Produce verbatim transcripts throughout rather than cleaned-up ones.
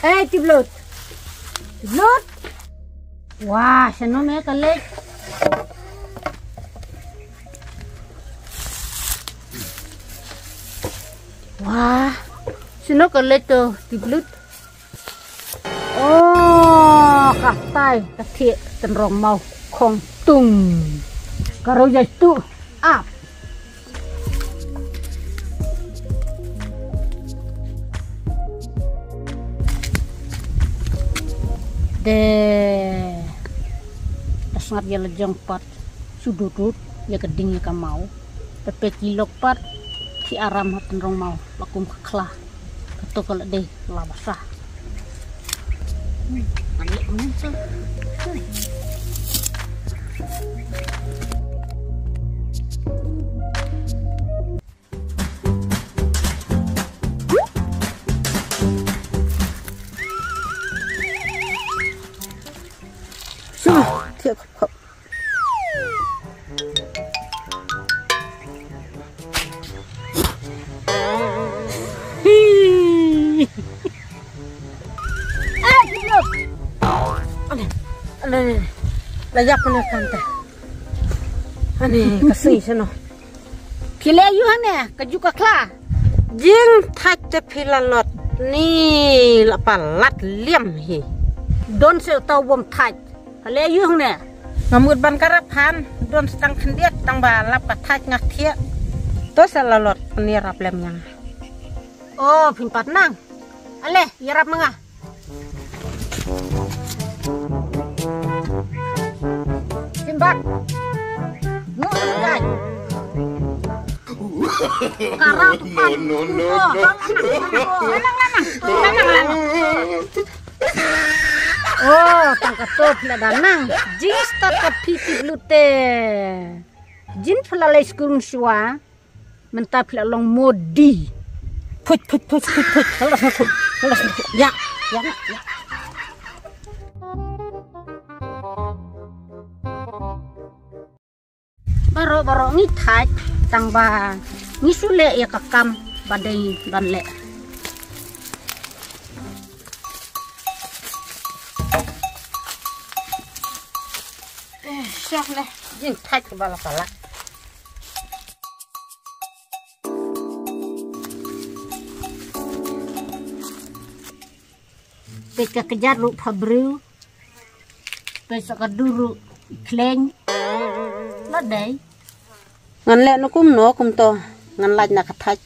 Eh, Tiblut. Tiblut. Wah, shano me ka leit? Wah, shano ka leit to, Tiblut? Oh, ka tai, ka thiah tynrong maw khongtung. Ka roi jai tu ap. De. Da sngap ïa la jong pat. Shu dudut ïa ka ding ïa ka maw. Te peit ki lok pat. Ki aram ha tynrong maw. La kum ka khla. Kato ka la dei la basa. Shuh, thiah khop khop. Hi. Eh, Tiblut. Ane, ane, ane. La ïap ane kante. Ane, ka sui shano. Phi leh aïu hangne, ka ju ka khla. Jingthait te phi Lalot. Ni la palat liam hi. Don seh uta u bym thait. Phi leh aïu hangne. Nga mut ban ka rap han. Don sa tang khyndiat tang ba lap ka thait nga thiah. To seh Lalot pynïarap lem ïa nga. Oh, phin pat nang. Ale, ïarap ma nga. Simbat. Ngu gai. Karau tu pan. No, no, no, no. Lanang, lanang. Lanang, lanang. Oh, tang katto phi la da nang. Jingstad ka phi Tiblut te. Jin phi la leit skul shuwa. Mynta phi la long modi. Phuit, phuit, phuit, phuit, phuit. Halas na phuit. Halas na phuit. Ya, ya, ya. Baroh, baroh ngi thait tang ba ngi shu leh ïa ka kam ba dei ban leh. Eh, shah leh, jingthait ba la palat. Peit ka kjat ruh pha briew. Peit sa ka dur ruh i khleng. La dei. Ngan leh noh kumno kumto. Ngan lait na ka thait.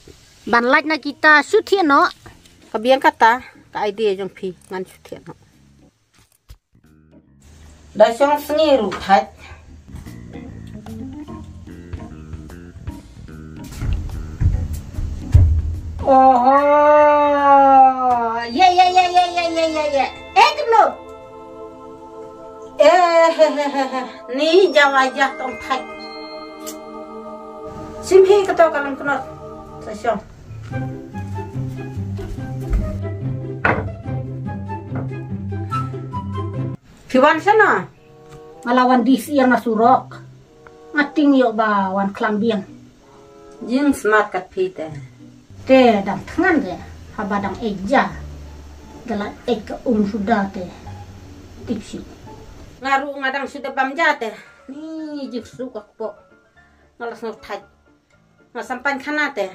Ban lait na kita shu thiah noh. Ka biang kata ka idea jong phi ngan shu thiah noh. Da shong sngi ruh thait. Oho. Ye, ye, ye. Eh, Tiblut. Eh, he, he, he, he. Ni jawa jah tong thait. Sim hi kato ka long knot. Sa shong. Phi wan shano? Nga la wan dih syiar na surok. Nga tieng ïoh ba wan khlem biang. Jingsmat kat phi te. Te dang thngan te haba dang eit ja. Da la eit ka um suda te. Tip shuh. Nga ruh nga dang shu da bam ja te. Ni jingsuk ka kpoh. Nga la sngewthait. Nga sam pynkhana te.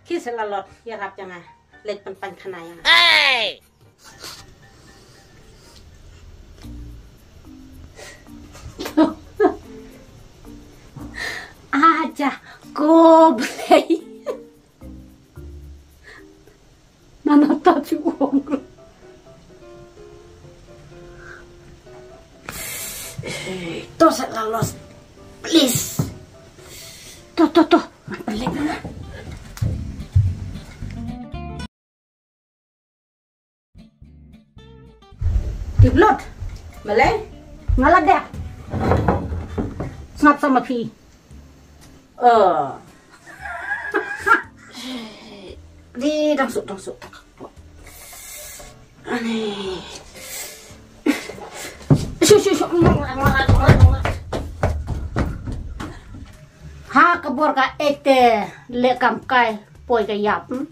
Khie sa Lalot, ïarap ïa nga. Leit pynpynkhana ïa nga. Hey! Aja ko Blei. Nana ta chu ong. To sa Lalot. Please. To, to, to. Ngan pynleit ma nga. Tiblut. Balei? Nga la dep. Sngap sa ma phi. Oh. Di dang suk, dang suk. Ani. Shu, shu, shu. Ha ka bor ka eit te leh kam kai poi ka ïap. Hmm?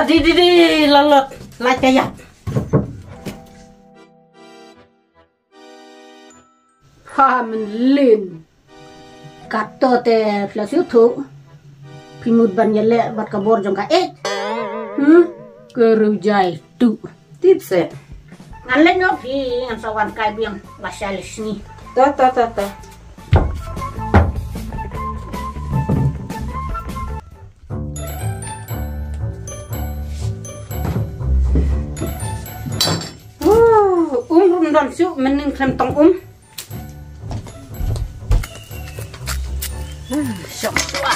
Di di di, Lalot, lait ka ïap. Ha, mynlin. Kato te phi la shu thuh. Phi mut ban ïaleh bad ka bor jong ka eh. Hmm? Ka rujai tu. Tip se. Ngan leh noh phi, ngan sa wan kai biang la shai la sngi. Ta ta ta ta. Uh, um rum don shuh, mynnin khlem tong um. Hmm, shong shuwa.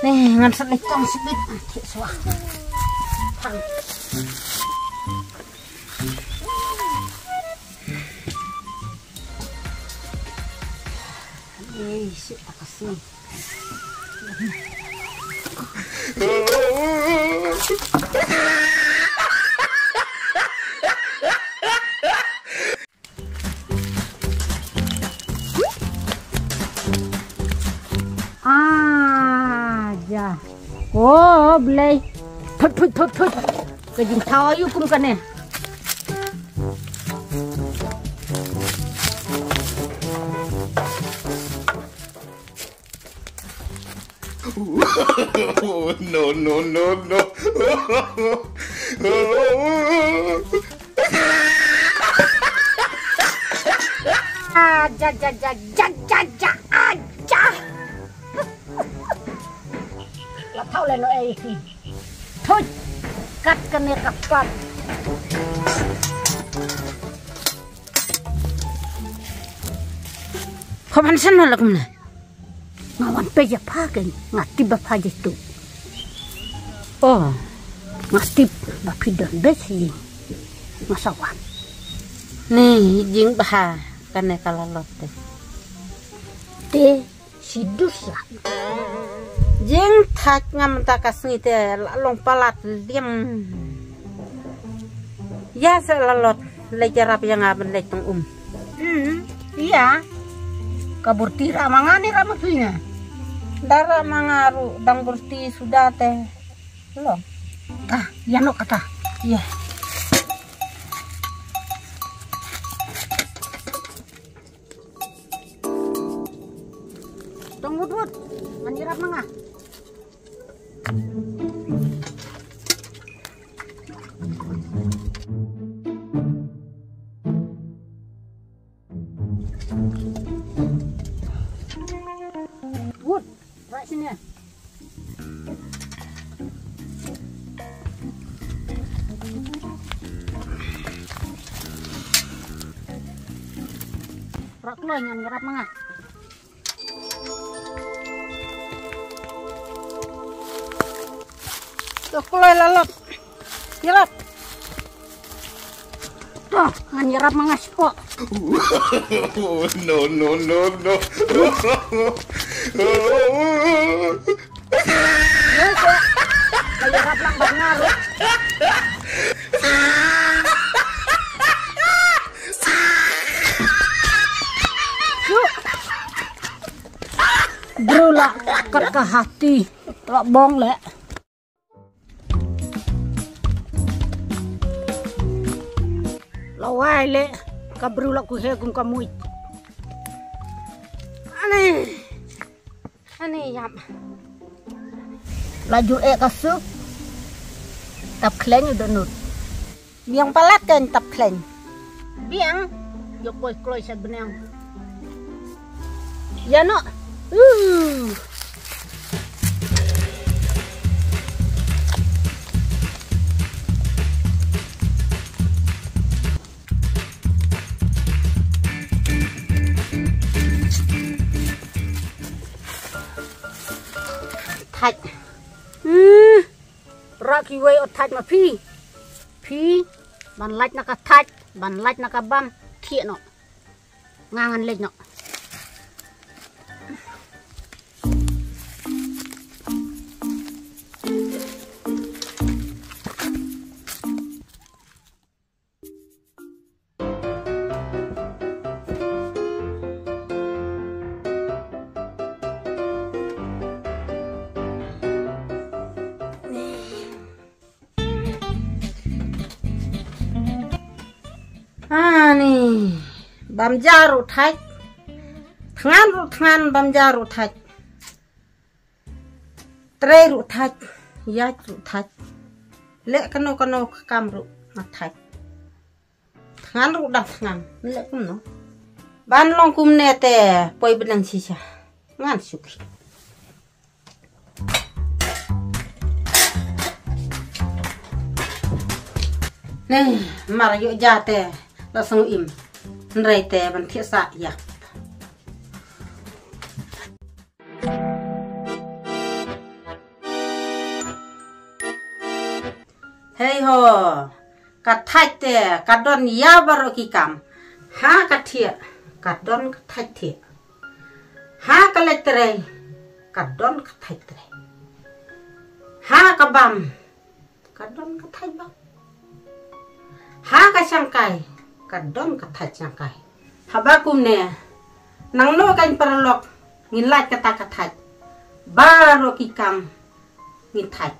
Neh, ngan sa leit tong sibit. Thik shuwa. Pang. Eh, shit, tak kasih. Ah, ja. Oh, Blei. Thut, thut, thut, thut. Ka jingthaw aïu kum kane. No, no, no, no. Ah, ja, ja, ja, ja, ja, ja, ah, ja. La thaw leh noh ei ki. Thuit. Kat kane ka pat. Pha ban san la kumne. Nga wan peit ïa pha kein, nga tip ba pha jituh. Oh, nga tip ba phi don beit ïing. Nga sa wan. Ni jingbha kane ka Lalot te. Te shi dus la. Jingthait nga mynta ka sngi te la long palat liam. Ïa sa Lalot, leit ïarap ïa nga ban leit tong um. Hmm, ïa. Ka burti rah ma nga ne rah ma phi ne? Da rah ma nga ruh dang burti suda te. Long. Ah, ïa noh kata. Ïa. Tong wut wut. Ngan ïarap ma nga. Wut, rah sini. Rah kloi ngan ïarap ma nga. To kloi Lalot. Ïarap. To, ngan ïarap ma nga spok. No, no, no, no. Ïa, ïa. Ka ïarap lang bad nga ruh. Briew la kat ka hati. La bong leh. La wai leh ka briew la kuhe kum ka muit. Ani. Ani ïam. La ju eh ka suk. Tap khleng u dohnud. Biang palat kan tap khleng. Biang. Ïoh poi kloi sa bneng. Ïa noh. Uh. Thait. Hmm. Rah kiwei ot thait ma phi. Phi ban lait na ka thait, ban lait na ka bam, thiah noh. Nga ngan leit noh. Bam ja ruh thait. Thngan ruh thngan, bam ja ruh thait. Trei ruh thait. Ïaid ruh thait. Leh kano kano ka kam ruh nga thait. Thngan ruh dang thngan. Leh kumno? Ban long kumne te poi bneng shisha. Ngan suk. Nei, mar ïoh ja te la sngew im. Hynrei te ban thiah sah ïa. Hei ho, ka thait te ka don ïa baroh ki kam. Ha ka thiah ka don ka thait thiah. Ha ka leit trei ka don ka thait trei. Ha ka bam ka don ka thait bam. Ha ka shangkai ka don ka thait shangkai. Haba kumne, nangno kan paralok ngin lait kata ka thait. Baroh ki kam ngin thait.